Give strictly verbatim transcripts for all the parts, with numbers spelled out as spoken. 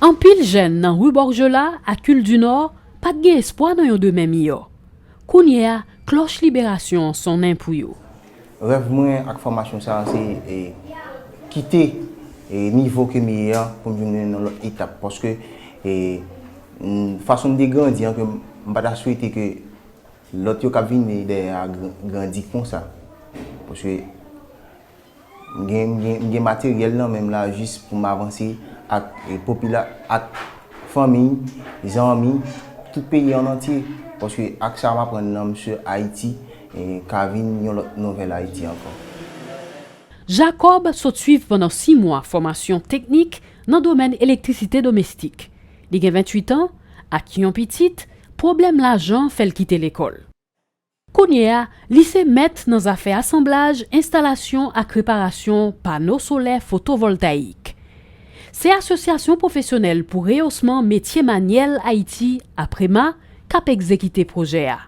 Anpil jèn nan ri Borjola ak Île du Nord pa t gen espwa nan yon demen miyò. Kounye a, klòch liberasyon an sonnen pou yo. Rèv mwen ak fòmasyon sa a, se, e, kite, e, nivo ke m ye a pou m vin nan lòt etap. Paske, e, m, fason m te grandi an, ke m pa ta swete ke lòt yo k ap vini dèyè a gran-, grandi konsa. Paske m gen, m gen, m gen materyèl nan men m la jis pou m avanse ak, e, popila-, ak fanmi, zanmi, tout peyi an antye. Paske ak sa m aprann nan, m si Ayiti, e, ka vin yon lòt nouvèl Ayiti ankò. Jacob sot swiv pandan sis mwa fòmasyon teknik nan domèn elektrisite domestik. Li gen venntuit an, ak yon pitit, pwoblèm lajan fè l kite lekòl. Kounye a, li se mèt nan zafè asanblaj, enstalasyon ak reparasyon pano solè fotovòltayik. Se Asosyasyon Pwofesyonèl pou Reyosman Metye Manyèl Ayiti, APREMA, k ap egzekite pwojè a.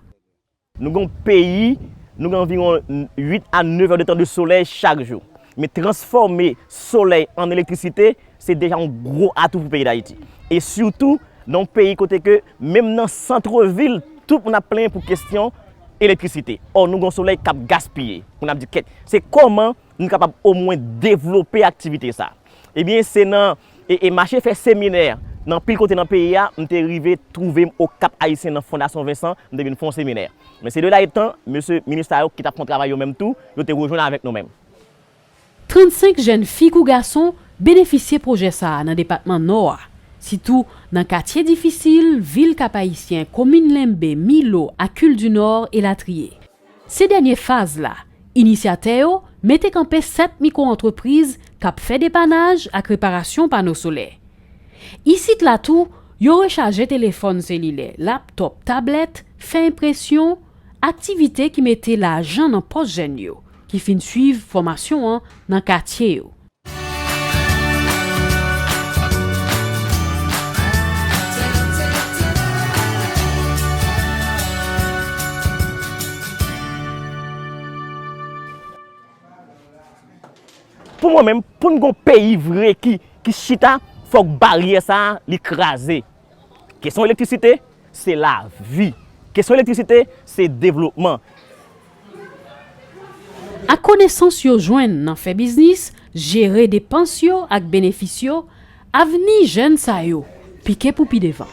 Nou gen yon peyi, nou gen anviwon uit a nèf è de tan de solèy chak jou. Men transfòme solèy an elektrisite, se deja yon gwo atou pou peyi Dayiti. E sitou, nan yon peyi kote ke, menm nan sant vil, tout moun ap plenyen pou kesyon elektrisite. Ò, nou gen yon solèy k ap gaspiye. Moun ap di, "Kèt, se kòman nou kapab omwen devlope aktivite sa?" Ebyen, se nan, e, e mache fè seminè nan anpil kote nan peyi a, m te rive twouve m Okap Ayisyen nan Fondasyon Vincent, m te vin fè yon seminè. Men se de la etan, mesye minis sa yo ki t ap fè yon travay yo menm tou, yo te rejwenn avèk nou menm. Trannsenk jèn fi kou gason benefisye pwojè sa a nan depatman Nò a, sitou nan katye difisil vil Kap Ayisyen, komin Lenbe, Milo ak Île du Nord, elatriye. Se dènye faz la, inisyatè yo mete kanpe sèt mikwo-antrepriz k ap fè depanaj ak reparasyon pano solè. Isit la tou, yo rechaje telefòn selilè, laptòp, tablèt, fè enpresyon, aktivite ki mete lajan nan pòch jèn yo, ki fin swiv fòmasyon an nan katye yo. Pou mwen menm, pou n gen yon peyi vre ki, ki chita, fòk baryè sa a, li kraze. Kesyon elektrisite, se lavi. Kesyon elektrisite, se devlopman. Ak konesans yo jwenn nan fè biznis, jere depans yo ak benefis yo, avni jèn sa yo pike pou pi devan.